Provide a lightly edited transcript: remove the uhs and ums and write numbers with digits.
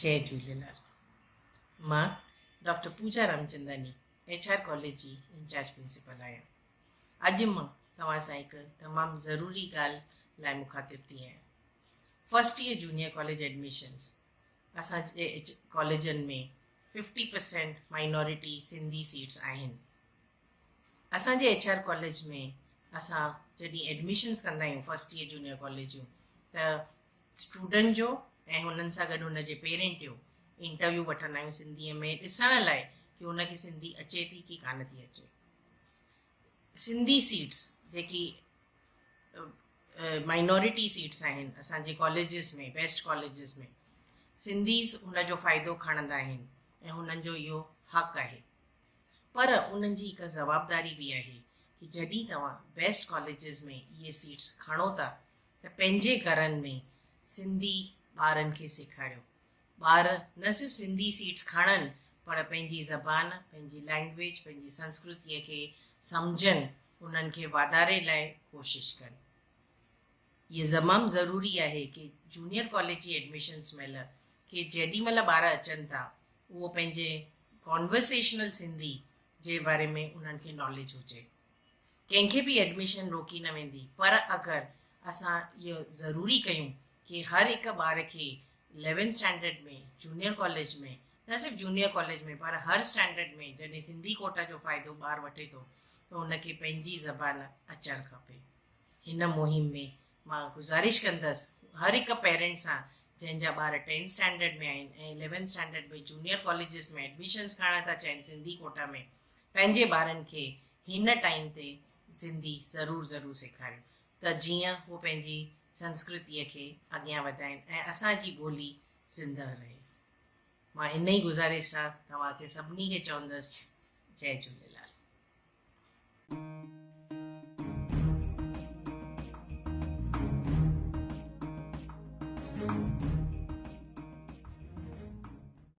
جئي جهوليلال. مان doctor Pooja Ramchandani H R college جي انچارج پرنسپال آهيان. اڄ مان توهان سان هڪ تمام ضروري ڳالهه لاء مخاطب ٿي آهيان. First year junior college admissions اسان جي ڪاليجن ۾ fifty percent minority Sindhi seats آهن. اسان جي ايڇ آر ڪاليج ۾ اسان جڏهن ايڊميشنس ڪندا آهيون فرسٽ ايئر جونيئر ڪاليج جون ته اسٽوڊنٽ جو ۽ هنن سان گڏ هن جي پيرنٽ جو انٽرويو وٺندا آهيون سنڌيء ۾ ڏسڻ لاء ڪي هن کي سنڌي اچي ٿي ڪي ڪانه ٿي اچي. سنڌي سيٽس جيڪي مائنورٽي سيٽس آهن اسان جي ڪاليجز ۾ بيسٽ ڪاليجز ۾ سنڌيز ان جو فائدو کڻندا آهن ۽ هنن جو اهو حق آهي پر انهن جي هڪ جوابداري به آهي ڪي جڏهن توهان بيسٽ ڪاليجز ۾ اهي سيٽس کڻو ٿا ته پنهنجي گهرن ۾ سنڌي ٻارن کي سيکاريو. ٻار نه صرف سنڌي سيٽس کڻن پر پنهنجي زبان، پنهنجي لينگويج، پنهنجي سنسڪرتيء کي سمجهن، انهن کي واڌاري لاء ڪوشش ڪن. اهو تمام ضروري آهي ڪي جونيئر ڪاليج جي ايڊميشنس مهل ڪي جيڏي مهل ٻار اچن ٿا اهو پنهنجي ڪانورسيشنل سنڌي جي باري ۾ انهن کي ناليج هجي. ڪنهن کي به ايڊميشن روڪي نه ويندي پر اگر اسان اهو ضروري ڪيون ڪي هر هڪ ٻار کي اليونٿ اسٽينڊرڊ ۾ جونيئر ڪاليج ۾ نه صرف جونيئر ڪاليج ۾ پر هر اسٽينڊرڊ ۾ جڏهن سنڌي ڪوٽا جو فائدو ٻار وٺي ٿو ته ان کي پنهنجي زبان اچڻ کپي. هن مهم ۾ مان گذارش ڪندس هر هڪ پيرنٽ سان جنهن جا ٻار ٽينٿ اسٽينڊرڊ ۾ آهن ۽ eleventh standard ۾ junior colleges ۾ admissions کڻڻ ٿا چاهين سنڌي ڪوٽا ۾ پنهنجي ٻارن کي هن ٽائيم تي سنڌي ضرور ضرور سيکاريو ته جيئن هو پنهنجي سنسڪرتيء کي اڳيان وڌائين ۽ اسان جي ٻولي زندهه رهي. مان ان ئي گذارش سان توهان کي سڀني کي چوندس جئي جهوليلال.